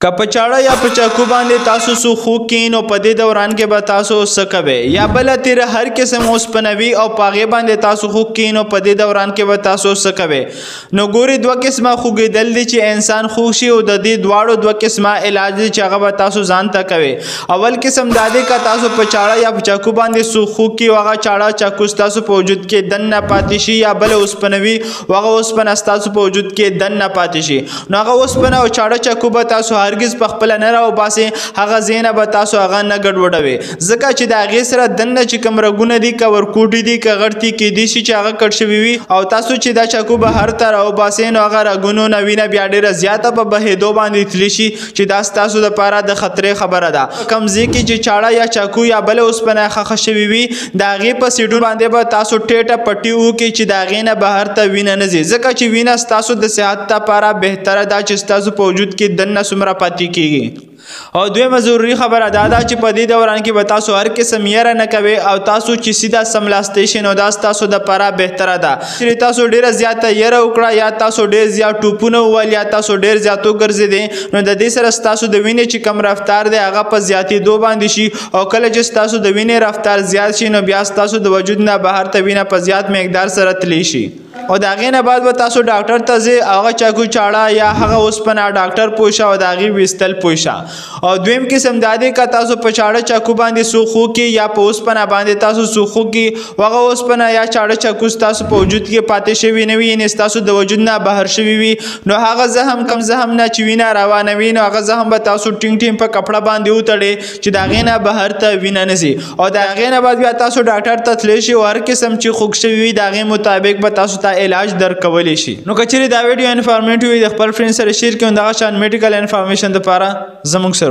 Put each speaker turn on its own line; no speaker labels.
که په چاړه یا په چاقو باندې تاسو څوک خوږ کړي نو په دې دوران کې به تاسو څه کوئ؟ یا بله تیره هر قسم اوسپنه وي او په هغې باندې تاسو خوږ کړي نو په دې دوران کې به تاسو څه کوئ؟ نو ګوري دوه قسمه خوږېدل دي چې انسان خوږ شي او د دې دواړو دوه قسمه علاج دي چې هغه به تاسو ځان ته کوئ. اول قسم دا دی که تاسو په چاړه یا په چاقو باندې څوک خوږ کړي او هغه چاړه چاقو ستاسو په وجود کې دننه پاتې شي یا بله اوسپنه وي او هغه اوسپنه ستاسو په وجود کې دننه پاتې شي نو هغه اوسپنه او چاړه چاقو به تاسو هرګز په خپله نه راوباسئ، هغه ځای نه به تاسو هغه نه ګډوډوئ، ځکه چې د هغې سره دننه چې کوم رګونه دي که ورکوټي دي که غړتي کیدی شي چې هغه کټ شوي وي او تاسو چې دا چاقو بهر ته راوباسئ نو هغه رګونو نه وینه بیا ډېره زیاته په بهېدو باندې تللی شي چې دا ستاسو دپاره د خطرې خبره ده. کوم ځای کې چې چاړه یا چاقو یا بله اوسپنه ښخه شوې وي د هغې په سیډو باندې به تاسو ټیټه پټي وکړئ چې د هغې نه بهر ته وینه نه ځي، ځکه چې وینه ستاسو د صحت لپاره بهتره ده چې ستاسو په وجود کې دننه څومره پاتې کیږي. او دویمه ضروري خبره دا ده چې په دې دوران کې به تاسو هر قسم یره نه کوئ او تاسو چې سیده سملاستئ شئ نو دا ستاسو دپاره بهتره ده. چې تاسو ډېره زیاته یره وکړه یا تاسو ډېر زیات ټوپونه ووهل یا تاسو ډېر زیات وګرځېدئ نو د دې سره ستاسو د وینې چې کوم رفتار دی هغه په زیاتېدو باندې شي او کله چې ستاسو د وینې رفتار زیات شي نو بیا ستاسو د وجود نه بهر ته وینه په زیات مقدار سره تللی شي. او د هغې نه بعد به تاسو ډاکټر ته ځئ، هغه چاقو چاړه یا هغه اوسپنه ډاکټر پوه شه او د هغې ویستل پوه شه. او دویم قسم دا دی که تاسو په چاړه چاقو باندې څوک خوږ کړي یا په اوسپنه باندې تاسو څوک خوږ کړي هغه اوسپنه یا چاړه چاقو ستاسو په وجود کې پاتې شوي نه وي، یعنې ستاسو د وجود نه بهر شوي وي نو هغه زخم کم زخم نه چې وینه روانه وي نو هغه زخم به تاسو ټینګ ټینګ په کپړه باندې وتړئ چې د هغې نه بهر ته وینه نه ځي. او د هغې نه بعد بیا تاسو ډاکټر ته تللی شئ او هر قسم چې خوږ شوي وي د هغې مطابق به تاسو ته علاج درکولی شي. نو که چیرې دا ویډیو انفارمیټیو وي د خپل فرند سره شیر کړئ او دغه شان میډیکل انفارمیشن دپاره زموږ سره